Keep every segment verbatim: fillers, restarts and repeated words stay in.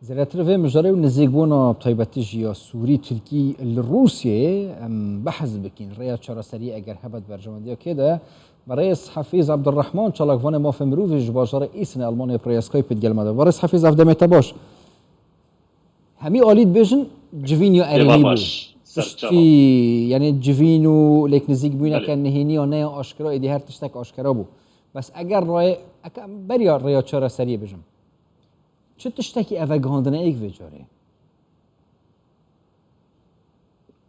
Zêdetir vê mijarê û nizîkbûna taybetî jî ya Sûrî, Tirkî li Rûsyayê em behs bikin. Rêya çareseriyê eger hebet berjewendiya kê de, berêz Hafîz Abdurrahman, çalakvanê mafê mirovî ji bajarê Îsnê Almanyayê, bi rêya Skypeê digel me de. Berêz Hafîz, ev demê te baş. Hemî alî dibêjin civîn ya erênî bû. Tiştî, yani civîn û lêk nizîkbûneke nihênî ya ne ya aşkera, êdî her tiştek aşkera bû. Bes eger rayê, eke em beriya rêya çareseriyê bijim, çi tiştekî eve gihandine êk vê carê?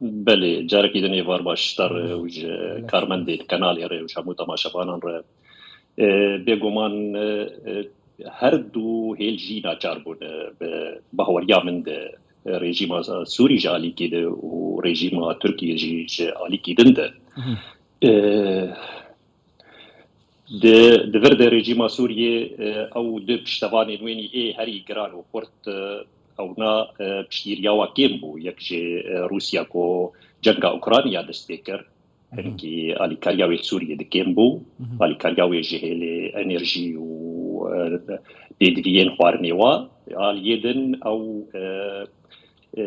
Belê, carekî din êvar baş ji te re û ji karmendên kanalê re û ji hemû temaşevanan re. E, bêguman, e, e, her du hêl jî naçar bûne bi bahweriya min de, e, rejîma Sûrî ji alîkî de û rejîma Tirkiyê jî ji alîkî din de. E, Di, di vir de rejîma Sûriyê, e, ew du piştevanên wênî ê herî giran û xurt, e, ewna, e, piştgiriya wa kêm bû. Yek ji, e, Rûsya ku cenga Ukrayna dest pê kir, hinkî alîkariya wê Sûriyê di kêm bû. Alîkariya wê ji hêlê enerjî û, e, pêdiviyên xwarinê wa. Aliyê din ew, e, e,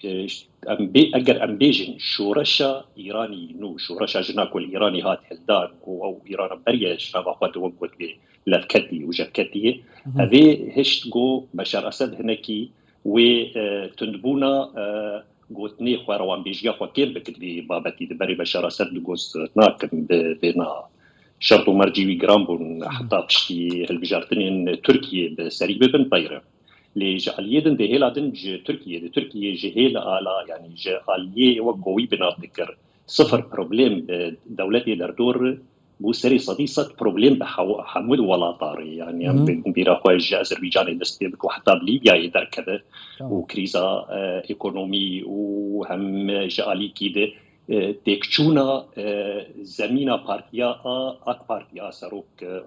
e, em bê, eger em bêjin şoreşa Îranî nû, şoreşa jina ku li Îranî hat hildan û ew Îrana beriye ji nava xwe di wek got bê levketî û jevketiyê, evê hişt ku Beşar Esed hinekî wê, e, tundbûna, e, gotinê xwe, rewanbêjiya xwe kêm bikin vê babetî. Di berê Beşar Esed digot nakin bi vêna şert û mercî wî giran bûn, heta piştî hilbijartinên Tirkiyê bi serî bibin peyre. Lê ji aliyê din, di hêla din ji Tirkiyê, di Tirkiyê ji hêla ala, yanî ji aliyê wek ku wî bi nav dikir, sifir problem, e, dewletê derdor bû serê sedî sed problem bi hew-, hemû di welata re. Yanî em bi bîra xwe ji Azerbaycanê dest pê bik û heta bi Lîbyayê derkeve û krîza, e, ekonomî û hem ji alîkî de, e, têkçûna, e, zemîna partiya a, AK Partiya serok, e,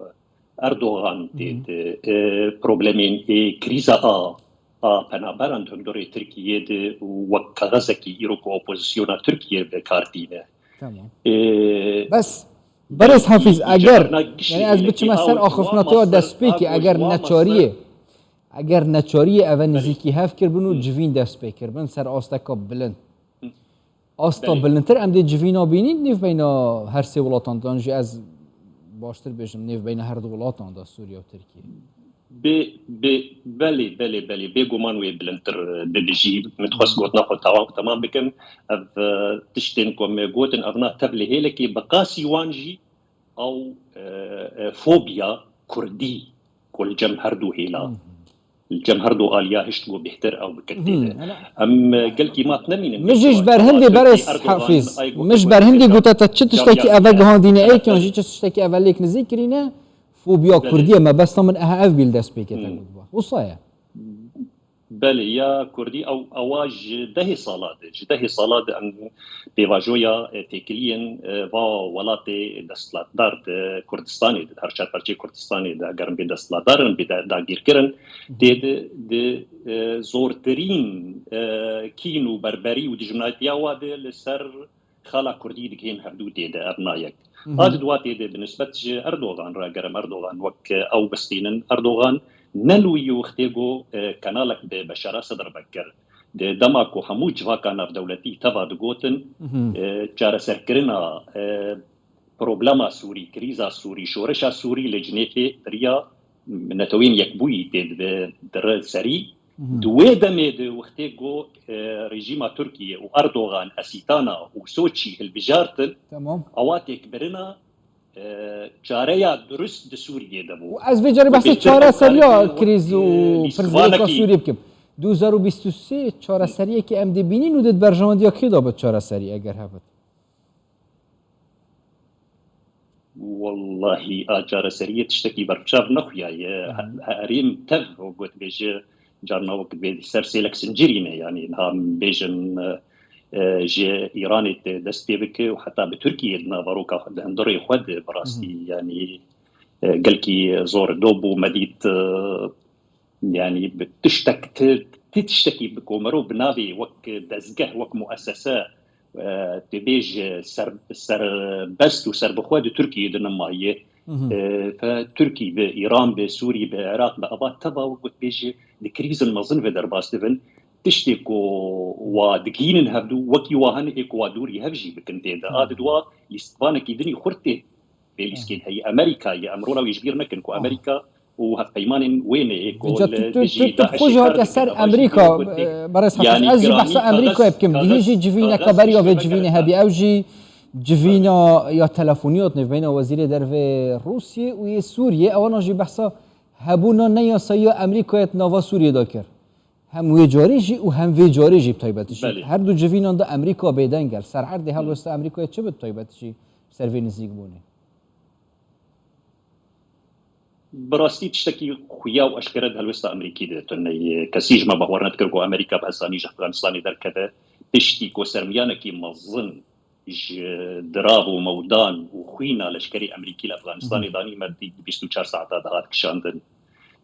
Erdogan tê di, e, problemên ê krîza a, a penaberan di hundirê Tirkiyê de û wek kaxezekî îro ku opozisyona Tirkiyê bi kar tîne. Tamam. E, Bes, Berêz Hafîz, eger, yani ez biçime ser axiftina te ya destpêkê, eger neçariyê, eger neçariyê eve nizîkî hev kirbin û civîn dest pê kirbin ser asteka bilind. Asta bilindtir em dê civîna bînîn nêvbeyna her sê welatan de, yan jî ez baştir bêjim nêvbeyna her du welatan de, Sûriye û Tirkiye. Bê, bê, belê, belê, belê, bêguman wê bilindtir bibijî. Min dixwest gotina xwe tawam, temam bikim. Ev, e, tiştên ku me gotin, ev na tev li hêlekê bi qasî wan jî ew, e, e, fobiya kurdî ku li cem her du hêla, li cem her du aliya hişt ku bêhtir ew bikin tê de. Em, e, gelkî mat nemînin. Min jî ji ber hindê berêz Hafîz, min ji ber hindê gote te çi tiştekî eve gihandîne êk yan jî çi tiştekî eve lêk nizîk kirîne, fobiya kurdî ye, mebesta min ehe ev bî li destpêkê te gotba. Wisa ye. Belê, ya kurdî ew, ewa ji dehê sala de, ji dehê sala de em pêvajoya, e, têkiliyên, e, va welatê desthilatdar di Kurdistanê de, di her çar parçeyê Kurdistanê de, eger em bê desthilatdar in, bê da-, dagîrkir in, tê de, di, e, zortirîn, e, kîn û berberî û dijminayetiya wa de li ser xala kurdî digihên hevdû tê de, ev nayek. A di dua tê de bi nisbet ji Erdogan re, eger em Erdogan wek ew bistînin, Erdogan ne li wî wextê ku, e, kanalek bi Beşar Esed re vekir. Di dema ku hemû civaka navdewletî teva digotin, e, çareserkirina, e, problema Sûrî, krîza Sûrî, şoreşa Sûrî li Cinêfê bi riya Neteweyên Yekbûyî tê dibe dire serî. Di wê demê de wextê ku, e, rejîma Tirkiyê û Erdogan Esîtana û Soçî hilbijartin, ewa têkbirina, e, çareya durust di Sûriyê de bû. Û ez vê carê behsê çareseriya krîz û pirsgirêka Sûriyê bikim. Du hezar û bîst û sê çareseriyekê em dê bînîn û di berjewendiya kê de bi çareserî eger hebit? Wallahî, a çareseriyê tiştekî berfirçav nexuyaye. He-, herêm tev, got bêje, carna wek bê ser sêlek zincirî ne, yanî niha bêjin, e, ji Îranê te dest pê bike û heta bi Tirkiyê di naveroka xwe, di hundirê xwe de bi rastî, yanî, e, gelkî zor do bû me dît, e, Yanî bi tiştek ti, ti tiştekî bi ku mirov bi navê wek dezgeh, wek muessese, e, tu bêje ser, serbest û serbixwe di Tirkiyê de nemaye. Hı hı. E, fe Tirkî bi, Îran bi, Sûrî bi, Iraq bi, ava teva wek got bêjî di krîzin mezin ve derbas dibin. Tiştê ku wa digihînin hevdû, wekî wa hene ê ku wa dûrî hev jî bikin tê de. A di dua lîstvanekî dinî xurt tê. Vê lîskên heyî Amerîka ye. Em rola wê ji bîr nekin ku Amerîka û hevpeymanên wê ne ê ku Vêca tu, li tu, dijî tu, tu DAIŞê xwe jî kar hatiye dikin. ser Ava jî Amerîka, vê got tê, e, Bares Hafiz. yanî Ez jî giranî behsa Amerîkayê kaxez, bikim. Dihê kaxez, jî civîneka kaxez berî ya vê şeveker civînê heta. Hebî ew jî civîna ya telefonî ya nêvbeyna wezîrê dervê Rûsiyê û yê Sûriyê. Ewana jî behsa hebûna neyasayî ya Amerîkayê di nava Sûriyê de kir. Hem wê carê jî û hem vê carê jî bi taybetî jî. Belê. Her du civînan de Amerîka bêdeng e. Li ser erdê helwesta Amerîkayê çi bi taybetî jî ser vê nizîkbûnê? Bi rastî tiştekî xuya û eşkere di helwesta Amerîkî de tune ye. Kesî ji me bawer nedikir ku Amerîka bi hesanî ji Efganistanê derkeve. Piştî ku sermiyanekî mezin ji dirav û mewdan û xwîna leşkerê Amerîkî li Efganistanê danî, me dît di bîst û çar saeta de hat kişandin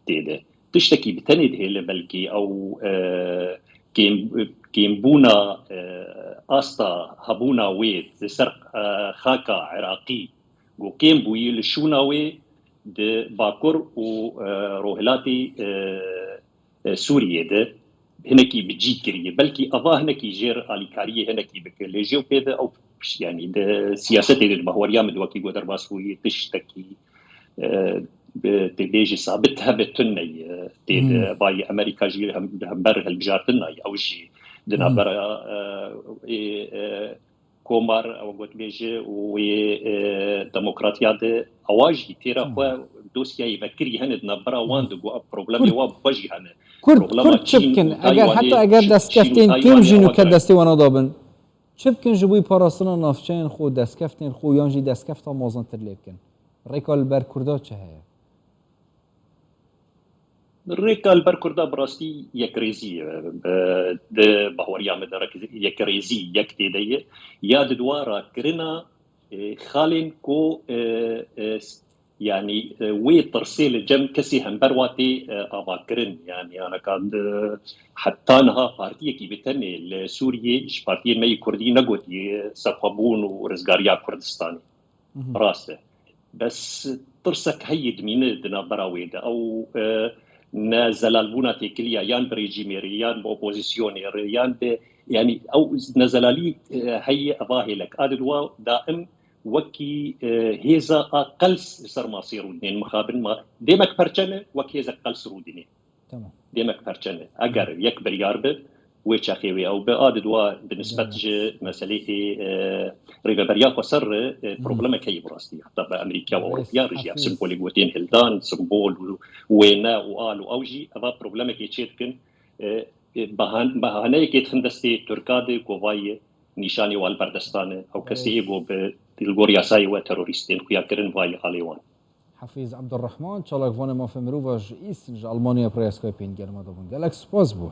tê de. Tiştekî bi tenê dihêle belkî ew, e, kêm-, kêmbûna, e, asta hebûna wê di ser, e, xaka Iraqî ku kêm bûyî li şûna wê di Bakur û, e, Rohilatê, e, e, Sûriyê de hinekî bi cî kiriye. Belkî ava hinekî jêr alîkariyê hinekî bike. Lê jê û pê de ew piş-, yanî di siyasetê de, di bahweriya min de wekî ku derbas bûyî tiştekî, e, bi, tê bêjî sabit hebe tune ye. Tê de vayê Amerîka jî hem, hember hilbijartin nayê. Ew jî di navbera, e, ê, e, komar, ew gotbêje û wê, e, demokratiya de ewa jî têra xwe dosyayê vekirî hene di navbera wan de ku ev problemê wa bi xwe jî hene. Kurd, Problema Kurd çi Çîn bikin? û Eger, Taywanê, heta eger Çî-, Çîn û destkeftên kêm Taywanê jî ewa nûke destê wan dabin, çi bikin ji bo parastina navçeyên xwe, deskeftên xwe yan jî deskeftên mezin tir lê bikin? Rêka li ber Kurda çi heye? Rêka li ber Kurda bi rastî yekrêzî ye. E, di bahweriya min de rek-, yekrêzî yek tê de ye. Ya di dua rakirina, e, xalên ku, e, e, s-, yanî, e, wê tirsê li cem kesê hember wa tê, e, avakirin. Yanî, anaka, e, heta niha partiyekî bi tenê li Sûriyê ji partiyên me yê Kurdî negotiye sexwebûn û rizgariya Kurdistanê. Rast e. Bes tirsek heye dimîne di navbera wê de. Ew, e, ne zelalbûna têkiliya yan bi rejîmê re, yan bi opozisyonê re, yan bi, yanî ew nezelalî, e, heye eva hêlek. A di dua daim wekî, e, hêza a qels li ser masê rûdinên mixabin ma, dêmek perçe ne, wek hêzek qels rûdinê. Tamam. Dêmek perçe ne. Eger yek biryar be, wê çaxê wê ew be, a di dua bi nisbet ji meselê ê, e, rêveberiya xweser re, e, problemek heye bi rastî. Heta bi Amerîka û Ewropiya re jî ev simbolê gotên hildan, simbol û wêne û al û ew jî eva problemekê çê dikin. E, e, bahan-, bahaneyekê dixin destê Tirka de ku vayê nîşanê wan li ber destan e. Ew kesê yê ku bi, li gor yasayê we terorîst tên xuyakirin vayê alê wan. Hafîz Abdurrahman, çalakvanê mafê mirova ji Îsn ji Almanya bi rêya Skypeê hingê me de bûn. Gelek spas bû.